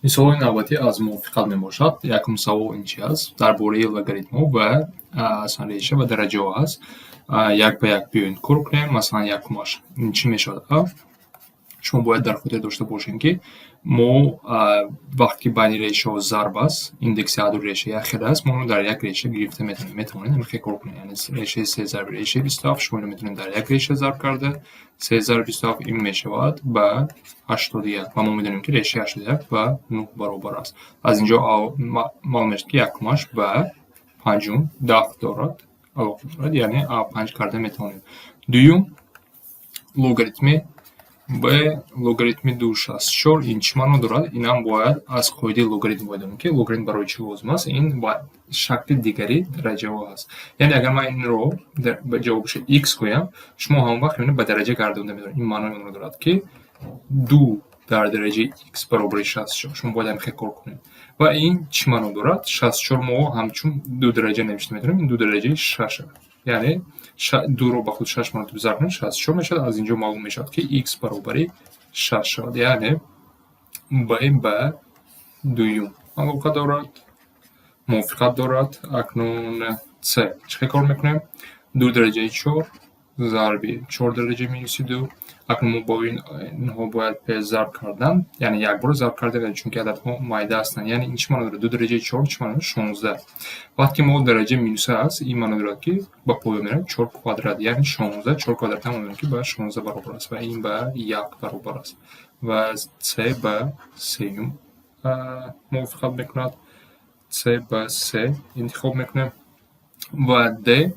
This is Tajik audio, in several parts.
Мисолҳои навбатӣ аз мувофиқат мебошад. Якум савол ин чи аст? Дар бораи логаритмҳо ва аслан реша ва дараҷаҳо аст. Як ба як биёед, кор кунем. Масалан, якумаш ин чӣ мешавад? А шумо бояд дар хотир дошта бошед, ки мо вақте ки байни решаҳо зарб аст, индекси ҳарду реша якхела аст, мо онро дар як реша гирифта метавонем. Метавонед ҳамин хел кор кунед, яъне решаи се зарби решаи 27, шумо инро метавонед дар як реша зарб карда, се зарби 27 ин мешавад ба 81, ва мо медонем, ки решаи 81 ба 9 баробар аст. Аз инҷо маълум мешавад, ки якумаш ба панҷум дафт дорад, алоқа дорад, яъне а панҷ карда метавонем. Дуюм, логаритми б логаритми ду 64 ин чӣ маъно дорад? Инам бояд аз қоидаи логаритм бояд донем, ки логаритм барои чӣ лозим аст. Ин ба шакли дигари дараҷаҳо аст. Яъне агар ман инро ба ҷавобашо х гӯям, шумо ҳамон вақт инро ба дараҷа гардонда метавонед. Ин маънои онро дорад, ки ду дар дараҷаи х баробари 64. Шумо бояд ҳамин хел кор кунед. Ва ин чӣ маъно дорад? 64 мо ҳамчун ду дараҷа навишта метавонем, ин ду дараҷаи шаш, яъне дуро ба худ шаш маротиба зарб кунем, 64 мешавад. Аз инҷо маълум мешавад, ки х баробари шаш шавад, яъне б ба дуюм алоқа дорад, мувофиқат дорад. Акнун с чӣ хел кор мекунем? Ду дараҷаи чор зарби чор дараҷаи минуси ду. Акнун мо бо инҳо бояд пеш зарб кардан, яъне якбора зарб кардем, чунки ададҳо майда ҳастанд. Яъне ин чӣ маъно дорад? Ду дараҷаи чор чӣ маъно дорад? 16. Вақте ки мо дараҷаи минуса аст, ин маъно дорад, ки ба поён меравад, чор квадрат, яъне 16. Чор квадрат ҳам маъно ки ба 16 баробар аст ва ин ба як баробар аст, ва с ба сеюм мувофиқат мекунад. С ба се интихоб мекунем. Ва д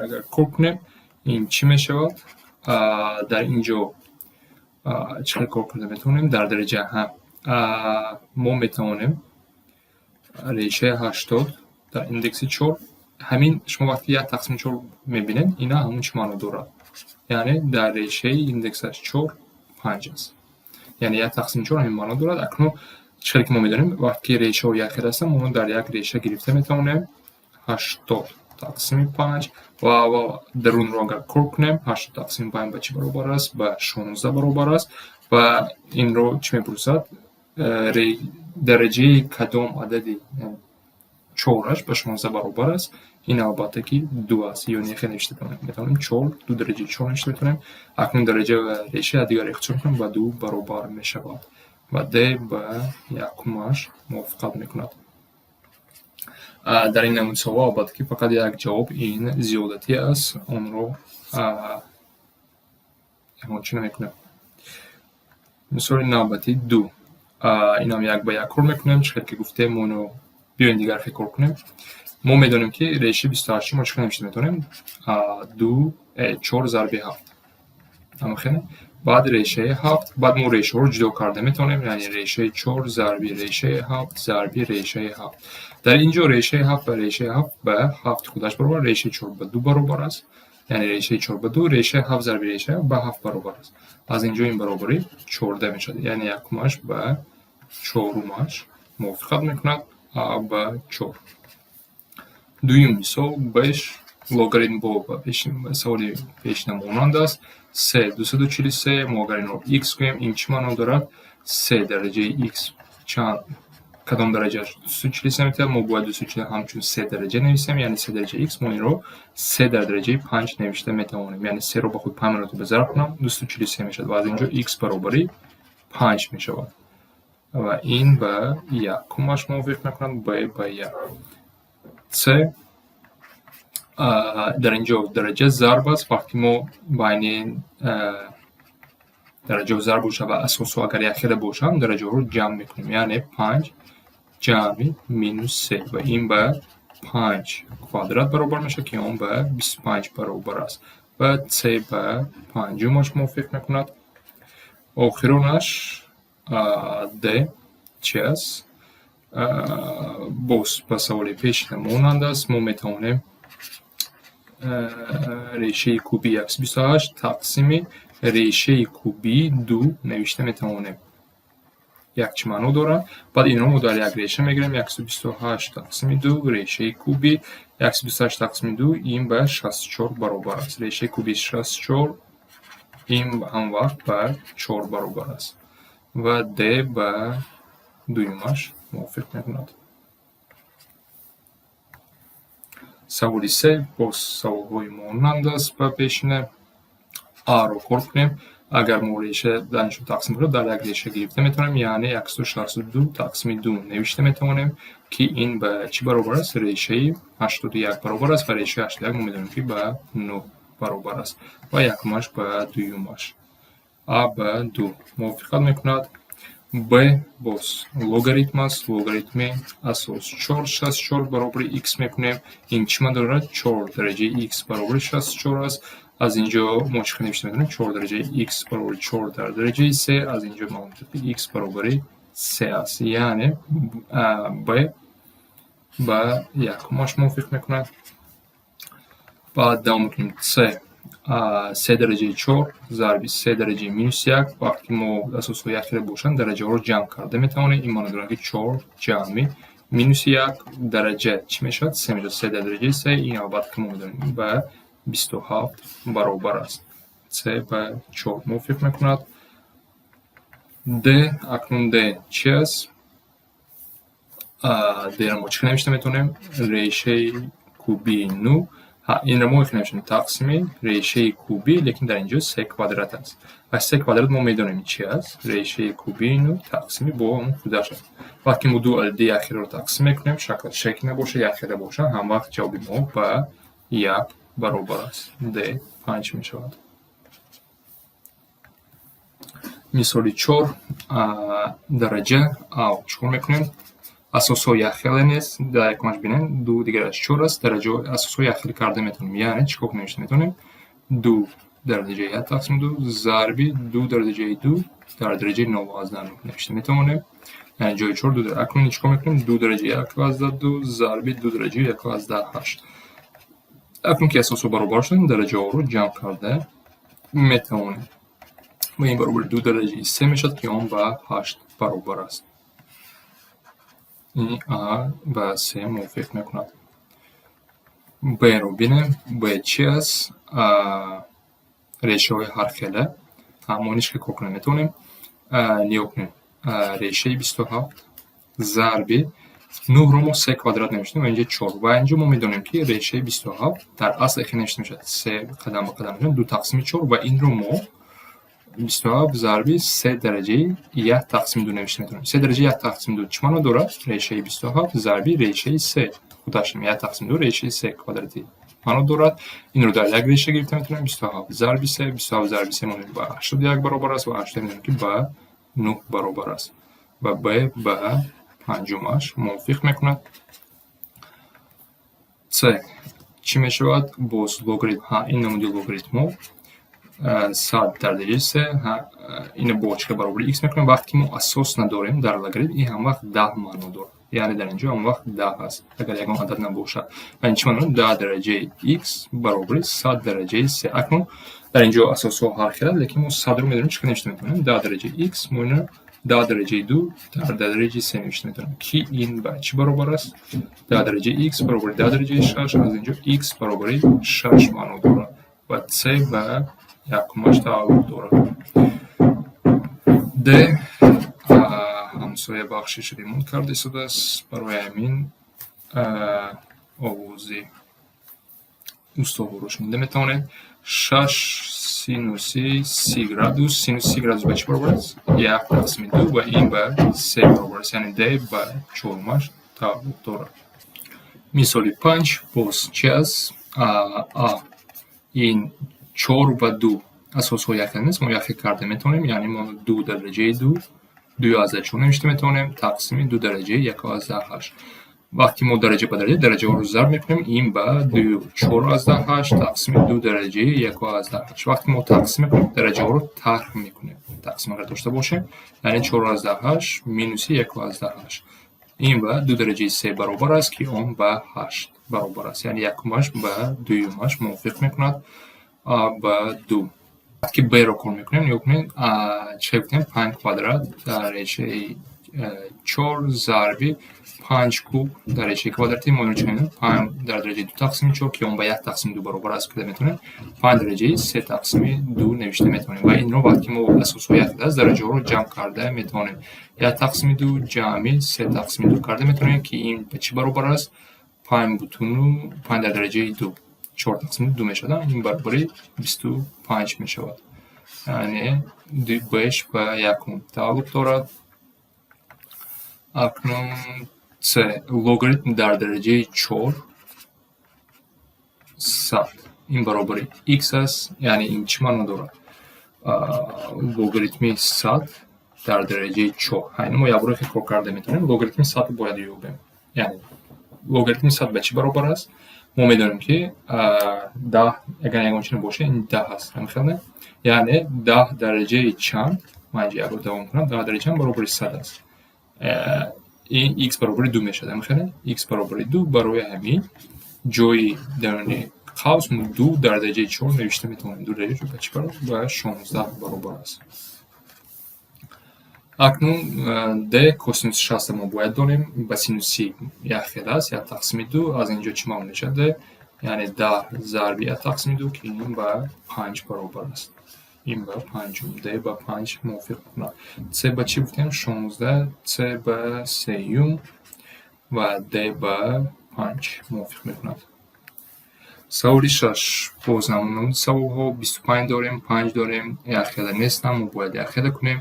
агар кор кунем, ин чӣ мешавад? Дар ин ҷо чӣ хел кор карда метавонем? Дар дараҷа мо метавонем решаи 80 дар индекси чор. Ҳамин шумо вақте як тақсими чор мебинед, ина ҳамон чӣ маъно дорад? Яъне дар решаи индексаш чор панҷ аст, яъне як тақсими чор ҳамин маъно дорад. Акнун чӣ хеле ки мо медонем, вақте ки решаҳо якхел ҳастанд, мо онро дар як реша гирифта метавонем, 80 тақсими панҷ. Ва аввал дарунро агар кор кунем, 80 тақсими панҷ ба чӣ баробар аст? Ба 16 баробар аст. Ва инро чӣ мепурсад? Дараҷаи кадом адади чораш ба 16 баробар аст? Ин албатта ки ду аст, ё не, хеле навишта метавонем, чор, ду дараҷаи чор навишта метавонем. Акнун дараҷа ва реша якдигарро ихтисор мекунем, ба ду баробар мешавад ва д ба якумаш мувофиқат мекунад. Дар ин намуди савол, албатта ки фақат як ҷавоб ин зиёдатӣ аст, онро ягон чӣ намекунем. Мисоли навбатӣ ду. Инам як ба як кор мекунем. Чӣ хел ки гуфтем, мо ино биёем, дигар хел кор кунем. Мо медонем, ки решаи 28 мо чӣ хел навишта метавонем? Ду, чор зарби ҳафт, ҳамахел. Баъд решаи ҳафт, баъд мо решаҳоро ҷудо карда метавонем, яъне решаи чор зарби решаи ҳафт зарби решаи ҳафт. Дар ин ҷо решаи ҳафт ва решаи ҳафт ба ҳафти худаш баробар, решаи чор ба ду баробар аст, яъне решаи чор ба ду, решаи ҳафт зарби решаи ҳафт ба ҳафт баробар аст. Аз ин ҷо ин баробари 14 мешавад, яъне якумаш ба чорумаш мувофиқат мекунад, а ба чор. Дуюм мисол беш логаритм бо ба саволи пешина монанд аст. Се 243. Мо агар инро х гӯем, ин чӣ маъно дорад? Се дараҷаи х чанд, кадом дараҷааш 243 метавад? Мо бояд 240 ҳамчун се дараҷа нависем, яъне се дараҷаи х. Мо инро се дар дараҷаи панҷ навишта метавонем, яъне серо ба худ панҷ маротиба зарб кунам, 243 мешавад, ва аз ин ҷо х баробари панҷ мешавад, ва ин ба якумаш мувофиқ мекунад, б ба як. С дар ин ҷо дараҷа зарб аст. Вақте мо байни дараҷаҳо зарб бошад ва асосҳо агар якхела бошанд, дараҷаҳоро ҷамъ мекунем, яъне панҷ ҷамъи минус се, ва ин ба панҷ квадрат баробар мешавад, ки он ба 25 баробар аст, ва с ба панҷумаш мувофиқ мекунад. Охиронаш д чи аст? Боз ба саволи пешина монанд аст. Мо метавонем решаи кубии 128 тақсими решаи кубии ду навишта метавонем, як чӣ маъно дорад. Баъд инро мо дар як реша мегирем, 128 тақсими ду решаи куби. 128 тақсими ду ин ба 64 баробар аст. Решаи куби 64 ин ҳам вақт ба чор баробар аст, ва д ба Дуюмаш мувофиқ мекунад. Саволи се боз саволҳои монанд аст ба пешина. А-ро кор кунем. Агар мо реша дар инҷо тақсим кунем, дар як реша гирифта метавонем, яъне 162 тақсими 2 навишта метавонем, ки ин ба чӣ баробар аст? Решаи 81 баробар аст ва решаи 81 мо медонем, ки ба 9 баробар аст ва якумаш ба дуюмаш. А ба 2 мувофиқат мекунад. Б боз логаритм аст. Логаритми асос 4 64 баробари x мекунем. Ин чӣ маъно дорад? 4 дараҷаи x баробари 64 аст. Аз инҷо мо чӣ навишта метавонем? 4 дараҷаи x баробари 4 дар дараҷаи 3. Аз инҷо маълум мешавад, ки x баробари 3 аст. Яъне Б ба якумаш мувофиқ мекунад. Баъд давом мекунем. С: се дараҷаи 4 зарби се дараҷаи минус 1. Вақте ки мо асосҳо якхела бошанд, дараҷаҳоро ҷамъ карда метавонем. Ин маъно дорад, ки 4 ҷамъи минуси 1 дараҷа чӣ мешавад? Се мешавад. Се дар дараҷаи се, ин албатта, ки мо медонем, ба 27 баробар аст. С ба 4 мувофиқ мекунад. Д. Акнун Д чӣ аст? Д-ро мо чӣ навишта метавонем? Решаи кубии 9. Инро мо навиштем тақсими решаи кубӣ, лекин дар инҷо се квадрат аст. Ва се квадрат мо медонем чӣ аст: решаи кубии 9 тақсими бо он худаш аст. Вақте ки мо ду адади якхеларо тақсим мекунем, шаклаш шакл набошад, якхела бошад, ҳамвақт ҷавоби мо ба 1 баробар аст. Д 5 мешавад. Мисоли 4: дараҷа ав чӣ кор мекунем? Асосҳо якхела нест. Дар якумаш бинем, ду, дигараш чор аст. Дараҷаҳо асосҳо якхела карда метавонем. Яъне чӣ кор навишта метавонем? Ду дар дараҷаи як тақсими ду зарби ду дар дараҷаи ду дар дараҷаи 0,9 навишта метавонем. Яъне ҷои чор ду. Акнун чӣ кор мекунем? Ду дараҷаи 1,2 зарби ду дараҷаи 1,8. Акнун ки асосҳо баробар шуданд, дараҷаҳоро ҷамъ карда метавонем ва ин баробари ду дараҷаи се мешавад, ки он ба 8 баробар аст. Ин А ба се мувофиқ мекунад. Б-ро бинем. Б чӣ аст? Решаҳои ҳархела. Мо ҳеҷ кор кунем метавонем. Нигоҳ кунем: решаи 27 зарби нӯҳро мо се квадрат навиштем ва инҷо чор. Ва инҷо мо медонем, ки решаи 27 дар асл эхел навишта мешавад: се қадам ба қадам ду тақсими чор. Ва инро мо 27 зарби се дараҷаи як тақсими ду навишта метавонем. Се дараҷаи як тақсими ду чӣ маъно дорад? Решаи 27 зарби решаи се, худаш як тақсими ду решаи се квадратӣ маъно дорад. Инро дар як реша гирифта метавонем: 27 зарби се. 27 зарби се мо ба 81 баробар аст ва 81 медонем, ки ба 9 баробар аст. Ва Б ба панҷумаш мувофиқ мекунад. С чӣ мешавад? Боз логаритм. Ҳа, ин намуди логаритмҳо: 100 дар дараҷаи се. Ина бо чӣ баробари х мекунем? Вақте ки мо асос надорем дар логаритм, ин ҳамвақт 10 маъно дорад. Яъне дар инҷо ҳамвақт 10 аст, агар ягон адад набошад. Ва ин чӣ маъно дорад? 10 дараҷаи х баробари 100 дараҷаи се. Акнун дар инҷо асосҳо ҳархеланд, лекин мо садро медонем, чӣ навишта метавонем? 10 дараҷаи х, мо ино 10 дараҷаи ду дар дараҷаи се навишта метавонем, ки ин ба чӣ баробар аст? 10 дараҷаи х баробари 10 дараҷаи шаш. Аз инҷо х баробари шаш маъно дорад ва С ба якумаш тааллуқ дорад. Д. Ҳамсоя, бахшиш, ремонт карда истодааст, барои ҳамин овози устодҳоро шунида метавонед. Шаш синуси 30 градус. Синуси 30 градус ба чӣ баробар аст? Як тақсими ду ва ин ба се баробар аст. Яъне Д ба чорумаш тааллуқ дорад. Мисоли 5 боз чӣ аст? А ин чор ва ду асосҳо якхела нест, мо якхел карда метавонем. Яъне мо ду дараҷаи ду 2,4 навишта метавонем тақсими ду дараҷаи 1,8. Вақте мо дараҷа ба дараҷа дараҷаҳоро зарб мекунем, ин ба ду 4,8 тақсими ду дараҷаи 1,8. Вақте мо тақсим мекунем, дараҷаҳоро тарҳ мекунем, тақсим агар дошта бошем, яъне 4,8 минуси 1,8, ин ба ду дараҷаи се баробар аст, ки он ба 8 баробар аст. Яъне якумаш ба дуюмаш мувофиқ мекунад. А ба ду. Вақте ки Б-ро кор мекунем, нигоҳ кунед, чӣ гуфтем? Панҷ квадрат дар решаи Чор зарби панҷ куб дар решаи квадрати, мо инро чӣ мекунем? Панҷ дар дараҷаи ду тақсими чор, ки он ба як тақсими ду баробар аст, карда метавонем. Панҷ дараҷаи се тақсими ду навишта метавонем. Ва инро, вақте ки мо асосҳои як аст, дараҷаҳоро ҷамъ карда метавонем. Як тақсими ду ҷамъи се тақсими ду карда метавонем, ки ин ба чӣ баробар аст? Панҷ бутуну панҷ дар дараҷаи ду чор тақсими ду мешавад. Ин баробари 25 мешавад. Яъне беш ба якум тааллуқ дорад. Акнун С, логаритм дар дараҷаи чор 100, ин баробари х аст. Яъне ин чӣ маъно дорад? Логаритми 100 дар дараҷаи чор. Ин мо якбора хел кор карда метавонем. Логаритми 100 бояд ёбем. Яъне логаритми 100 ба чӣ баробар аст? Мо медонем, ки 10, агар ягон чиз бошад, ин 10 аст, ҳамихел не? Яъне 10 дараҷаи чанд, ман инҷа якбор давом кунам, 10 дараҷаи чанд баробари 100 аст? Ин х баробари ду мешавад, ҳамихел не? Х баробари ду. Барои ҳамин ҷои даруни қавс мо ду дар дараҷаи чор навишта метавонем. Ду дараҷаи чор ба чӣ баробар? Ба 16 баробар аст. Акнун д, косинуси 60 мо бояд донем, ба синуси си як хел аст, як тақсими ду. Аз ин ҷо чӣ маълум мешавад? Д, яъне 10 зарби як тақсими ду, ки ин ба панҷ баробар аст. Ин ба панҷум, д ба панҷ мувофиқ мекунад. С ба чӣ гуфтем? 16. С ба сеюм ва д ба панҷ мувофиқ мекунад. Саволи шаш, боз намунаи саволҳо: 25 дорем, панҷ дорем, якхела нестам, мо бояд якхела кунем.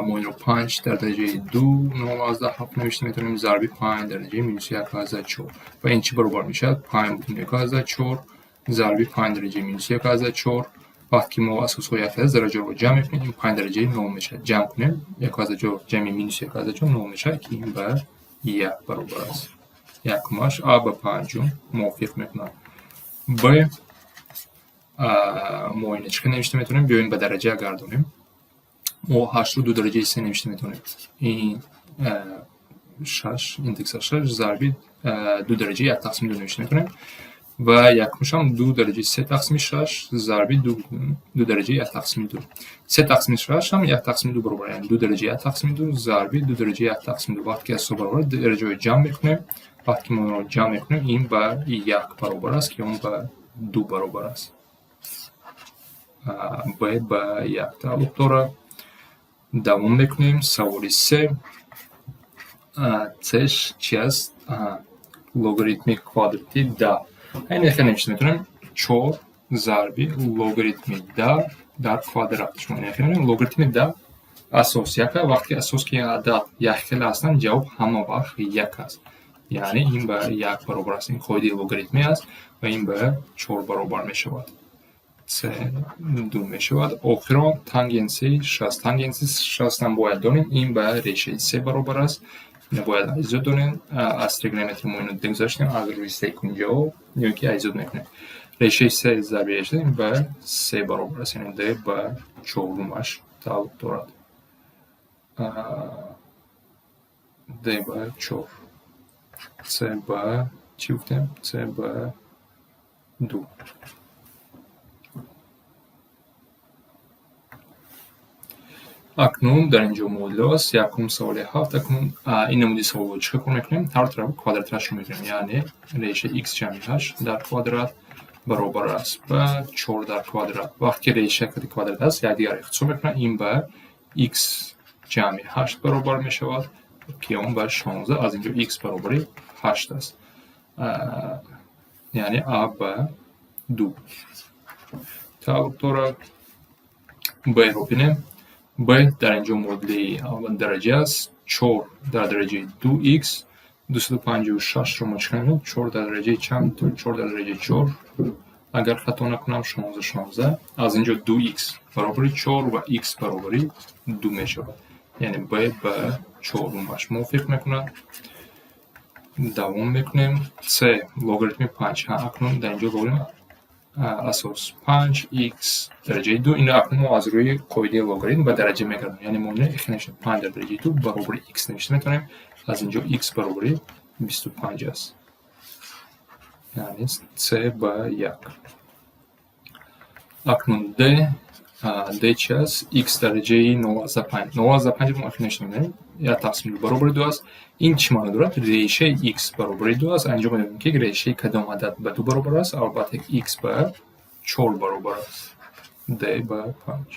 Мо инро панҷ дар дараҷаи ду нол аздаҳ ҳафт навишта метавонем зарби панҷ дар дараҷаи минуси як аздаҳ чор. Ва ин чӣ баробар мешавад? Панҷ бутун як аздаҳ чор зарби панҷ дараҷаи минуси як аздаҳ чор. Вақте ки мо асосҳои якхела дараҷаҳоро ҷамъ мекунем, ин панҷ дараҷаи нол мешавад. Ҷамъ кунем, як аздаҳ чор ҷамъи минуси як аздаҳ чор нол мешавад, ки ин ба як баробар аст. Якумаш, а ба панҷум мувофиқ мекунад. Б, мо ина чӣ хел навишта метавонем? Биёем, ба дараҷа гардонем. Мо ҳаштро ду дараҷаи се навишта метавонем. Ин шаш, индекса шаш зарби ду дараҷаи як тақсими ду навишта метавонем ва якумашам ду дараҷаи се тақсими шаш зарби ду дараҷаи як тақсими ду. Се тақсими шашам як тақсими ду баробар, яъне ду дараҷаи як тақсими ду зарби ду дараҷаи як тақсими ду. Вақте ки аз баробар дараҷаҳои ҷамъ мекунем, вақте ки мо онро ҷамъ мекунем, ин ба як баробар аст, ки он ба ду баробар аст. Б ба як тааллуқ дорад. Давом мекунем. Саволи се. Цш чи аст? Логаритми квадрати 10. Ин хел навишта метавонем: чор зарби логаритми 10 дар квадрат. Шумо ин хел логаритми 10, асос як. Вақте ки асос ки адад якхела ҳастанд, ҷавоб ҳама вақт як аст. Яъне ин ба як баробар аст. Ин қоидаи логаритмӣ аст ва ин ба чор баробар мешавад. С ду мешавад. Охирон, тангенси 60. Тангенси 60-ам бояд донем, ин ба решаи се баробар аст. Ина бояд аз ёд донем. Аз тригонометрия мо ино гузаштем, аз рӯи секунҷаҳо ё ки аз ёд мекунем. Решаи се зарби реша ин ба се баробар аст, яъне д ба чорумаш тааллуқ дорад. Д ба чор. С ба чӣ гуфтем? С ба ду. Акнун дар ин ҷо муодила аст. Якум, саволи ҳафт. Акнун ин намуди саволро чӣ кор мекунем? Ҳар тараф квадраташро мегирем. Яъне реша х ҷамъи ҳашт дар квадрат баробар аст ба чор дар квадрат. Вақте ки реша кади квадрат аст, якдигарро ихтисор мекунад, ин ба х ҷамъи ҳашт баробар мешавад, ки он ба 16. Аз ин ҷо х баробари ҳашт аст. Яъне а ба ду тааллуқ дорад. Б-ро бинем. Б дар ин ҷо муодилаи дараҷа аст. Чор дар дараҷаи ду х, 256-ро мо чӣ кардем? Чор дар дараҷаи чанд? Чор дар дараҷаи чор. Агар хато накунам, 16, 16. Аз ин ҷо ду х баробари чор ва х баробари ду мешавад. Яъне б ба чорумаш мувофиқ мекунад. Давом мекунем. С, логаритми панҷ. Акнун дар ин ҷо логаритм асос панҷ х дараҷаи ду. Инро акнун мо аз рӯи қоидаи логаритм ба дараҷа мегардонем. Яъне мо инро ихел навиштем: панҷ дар дараҷаи ду баробари х навишта метавонем. Аз ин ҷо х баробари 25 аст. Яъне с ба як. Акнун д, D чи аст? X дараҷаи 0,5. 0,5 мо ахир навишта, як тақсими ду баробари ду аст. Ин чӣ маъно дорад? Решаи x баробари ду аст. Анҷом медиҳем, ки решаи кадом адад ба ду баробар аст. Албатта, x ба чор баробар аст. D ба панҷ.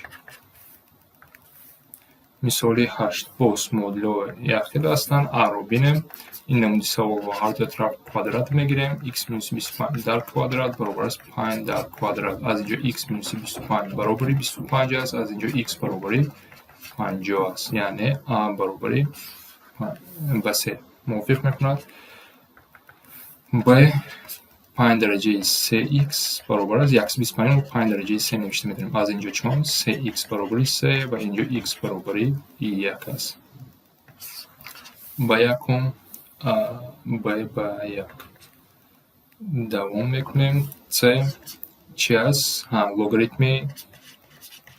Мисоли ҳашт. Боз модулҳо якхел ҳастанд. А-ро бинем. Ин намуди саволҳо ҳар ду тараф квадрат мегирем. X минуси 25 дар квадрат баробар аст панҷ дар квадрат. Аз инҷо x минуси 25 баробари 25 аст. Аз инҷо x баробари 50 аст. Яъне а баробари ба се мувофиқ мекунад. Б: панҷ дараҷаи се х баробар аст 125-ро панҷ дараҷаи се навишта метавонем. Аз инҷо чӣ маъно? Се х баробари се ва инҷо х баробари як аст. Ба якум, б ба як. Давом мекунем. С чи аст? Логаритми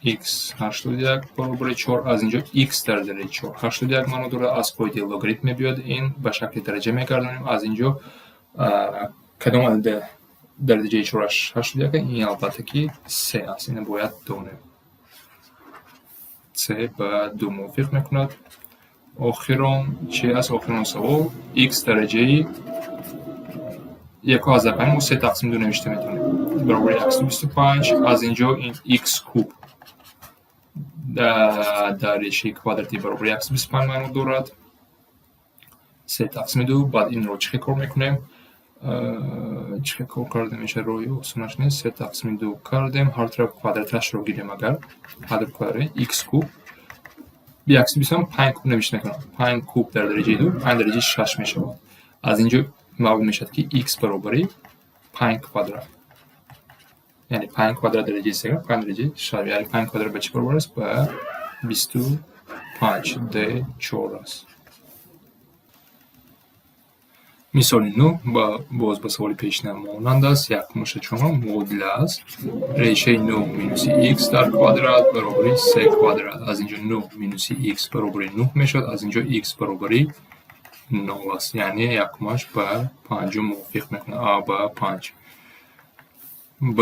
x 81 баробари чор. Аз инҷо x дар дараҷаи чор 81 маъно дорад. Аз қоидаи логаритм мебиёд, ин ба шакли дараҷа мегардонем. Аз инҷо кадом адад дараҷаи чораш 81? Ин, албатта, ки се аст. Ина бояд донем. С ба ду мувофиқ мекунад. Охирон чи аст? Охирон савол: x дараҷаи 1,5 мо се тақсим ду навишта метавонем, баробари 125. Аз инҷо ин x куб дар решаи квадрати баробари 125 маъно дорад. Се тақсими ду. Баъд инро чӣ хел кор мекунем? Чӣ хел кор карда мешавад? Роҳи осонаш нест. Се тақсими ду кардем, ҳар тараф квадраташро гирем. Агар ҳар квадрат x куб 125, панҷ куб навишта мекунам. Панҷ куб дар дараҷаи ду панҷ дараҷаи шаш мешавад. Аз инҷо маълум мешавад, ки x баробари панҷ квадрат, яъне панҷ квадрат дараҷаи се панҷ дараҷаи шаш, яъне панҷ квадрат ба чӣ баробар аст? Ба 25. Д чор аст. Мисоли нӯҳ боз ба саволи пешина монанд аст. Якумаша чунон муодила аст: решаи нӯҳ минуси x дар квадрат баробари се квадрат. Аз инҷо нӯҳ минуси x баробари нӯҳ мешавад. Аз инҷо x баробари нол аст. Яъне якумаш ба панҷум мувофиқ мекунад. А ба панҷ. Б: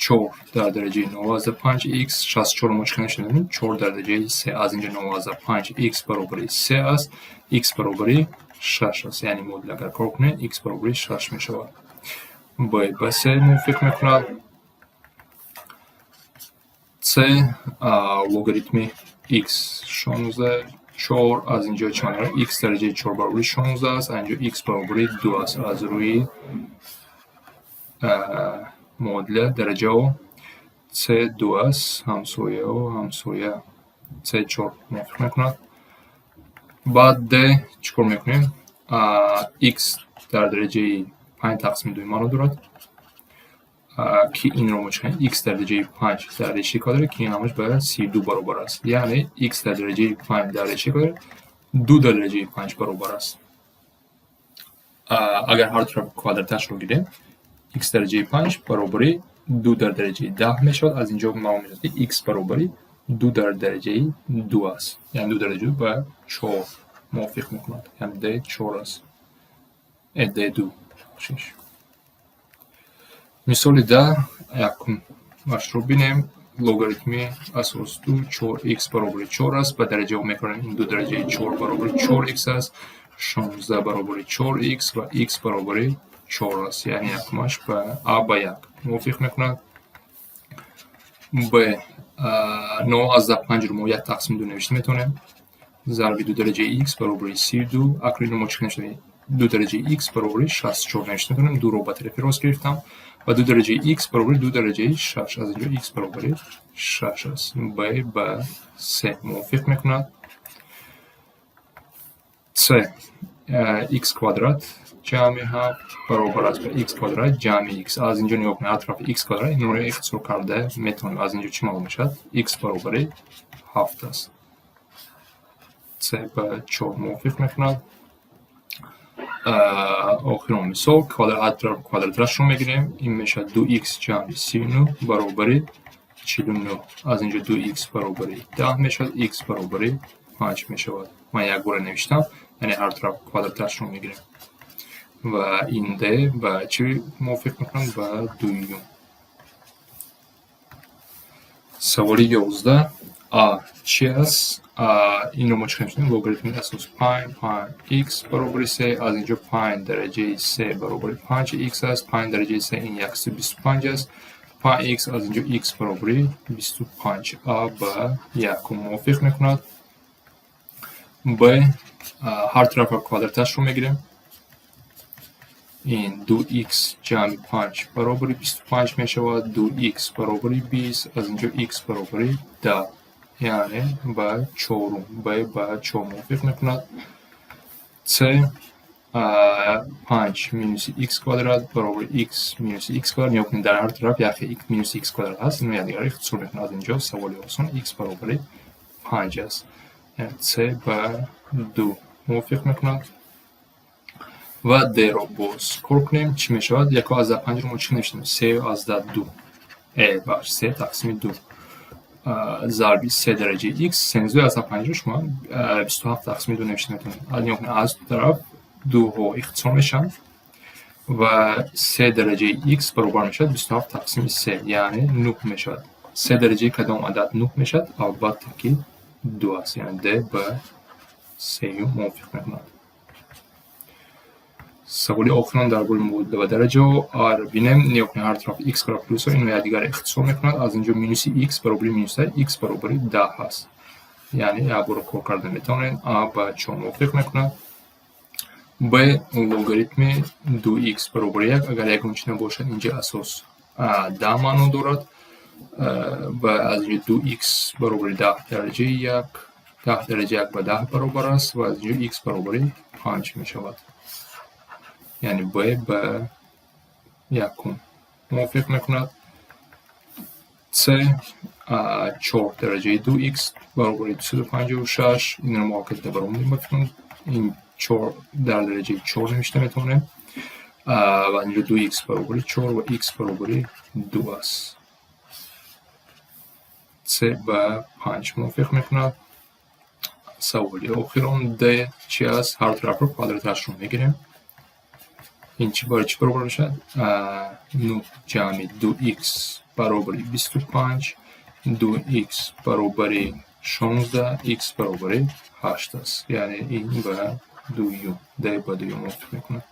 чор дар дараҷаи 0,5 x. 64 мо чӣ хел навишта? Чор дар дараҷаи се. Аз инҷо 0,5 x баробари се аст, x баробари шаш аст. Яъне модул агар кор кунем, x баробари шаш мешавад. Б ба се мувофиқ мекунад. С: логаритми x 16 чор. Аз инҷо чӣ маъно? X дараҷаи чор баробари 16 аст. Аз инҷо x баробари ду аст. Аз рӯи муодила дараҷао с ду аст, ҳамсояо ҳамсоя. С чор мувофиқ мекунад. Баъд д чӣ кор мекунем? X дар дараҷаи панҷ тақсими дуи маъно дорад, ки инро мо чӣ? X дар дараҷаи панҷ дар решаи квадрат, ки ин ҳамаш ба 32 баробар аст. Яъне x дар дараҷаи панҷ дар решаи квадрат ду дар дараҷаи панҷ баробар аст. Агар ҳар тараф квадраташро гирем, x дараҷаи панҷ баробари ду дар дараҷаи 10 мешавад. Аз инҷо маълум мешавад, ки x баробари ду дар дараҷаи ду аст. Яъне ду дараҷаи ду ба чор мувофиқ мекунад. Яъне д чор аст, д ду, бахшиш. Мисоли 10, якумашро бинем. Логаритми асос ду чор х баробари чор аст. Ба дараҷаҳо мекунем. Ин ду дараҷаи чор баробари чор х аст, 16 баробари чор х ва х баробари чор аст. Яъне якумаш ба а ба як мувофиқ мекунад. Б: 0,5-ро мо як тақсими ду навишта метавонем, зарби ду дараҷаи х баробари 32. Акнун инро мо чӣ навиштем? Ду дараҷаи х баробари 64 навишта метавонем. Дуро ба тарафи рост гирифтам ва ду дараҷаи х баробари ду дараҷаи шаш. Аз инҷо х баробари шаш аст. Б ба се мувофиқ мекунад. С: х квадрат ҷамъи ҳафт баробар аст ба х квадрат ҷамъи х. Аз инҷо нигоҳ кунед, атрофи х квадрат инро ихтисор карда метавонем. Аз инҷо чӣ маълум мешавад? Х баробари ҳафт аст. С ба чор мувофиқ мекунад. Охирон мисол: квадраташро мегирем. Ин мешавад ду х ҷамъи 39 баробари 49. Аз инҷо ду х баробари 10 мешавад, х баробари панҷ мешавад. Ман якбора навиштам, яъне ҳар тараф квадраташро мегирем. Ва ин д ба чӣ мувофиқ мекунад? Ба дуюм. Саволи 11. А чӣ аст? Инро мо чӣ мешавем? Логаритми асос панҷ, панҷ х баробари се. Аз инҷо панҷ дараҷаи се баробари панҷ х аст. Панҷ дараҷаи се ин 125 аст. Панҷ х, аз инҷо х баробари 25. А ба якум мувофиқ мекунад. Б: ҳар тарафа квадраташро мегирем. Ин ду х ҷамъи панҷ баробари 25 мешавад. Ду х баробари 20, аз инҷо х баробари 10, яъне ба чорум. Б ба чор мувофиқ мекунад. С: панҷ минуси х квадрат баробари х минуси х квадрат. Нигоҳ кунед, дар ҳар тараф як минуси х квадрат ҳаст, ино якдигарро ихтисор мекунад. Аз инҷо саволи осон: х баробари панҷ аст. С ба ду мувофиқ мекунад. Ва Д-ро боз кор кунем, чӣ мешавад? 1,5-ро мо чӣ навиштем? 3,2, бахш, се тақсими ду зарби се дараҷаи х. 13,5-ро шумо 27 тақсими ду навишта метавонед. Нигоҳ кунед, аз ду тараф дуҳо ихтисор мешаванд ва се дараҷаи х баробар мешавад 27 тақсими се, яъне нӯҳ мешавад. Се дараҷаи кадом адад нӯҳ мешавад? Албатта ки ду аст, яъне Д ба сеюм мувофиқ мекунад. Саволи охирон дар бораи мубодила ва дараҷаҳо. Ар бинем, нигоҳ кунед, ҳар тараф х квадрат плюсо, ино якдигарро ихтисор мекунад. Аз инҷо минуси х баробари минус х баробари 10 ҳаст, яъне як бора кор карда метавонед. А ба чор мувофиқ мекунад. Б: логаритми ду х баробари як. Агар ягон чи набошад, инҷа асос 10 маъно дорад ва аз инҷо ду х баробари 10 дараҷаи як, 10 дараҷа як ба 10 баробар аст ва аз инҷо х баробари панҷ мешавад, яъне Б ба якум мувофиқ мекунад. С: чор дараҷаи ду х баробари 256. Инро мо албатта баромадем, ба фикрам. Ин чор дар дараҷаи чор навишта метавонем ва инҷо ду х баробари чор ва х баробари ду аст. С ба панҷ мувофиқ мекунад. Саволи охирон, Д чӣ аст? Ҳар тарафро квадраташро мегирем. Ин чӣ барои чӣ баробар мешавад? Нӯҳ ҷамъи ду х баробари 25, ду х баробари 16, х баробари ҳашт аст, яъне ин ба дуюм, Д ба дуюм мувофиқ мекунад.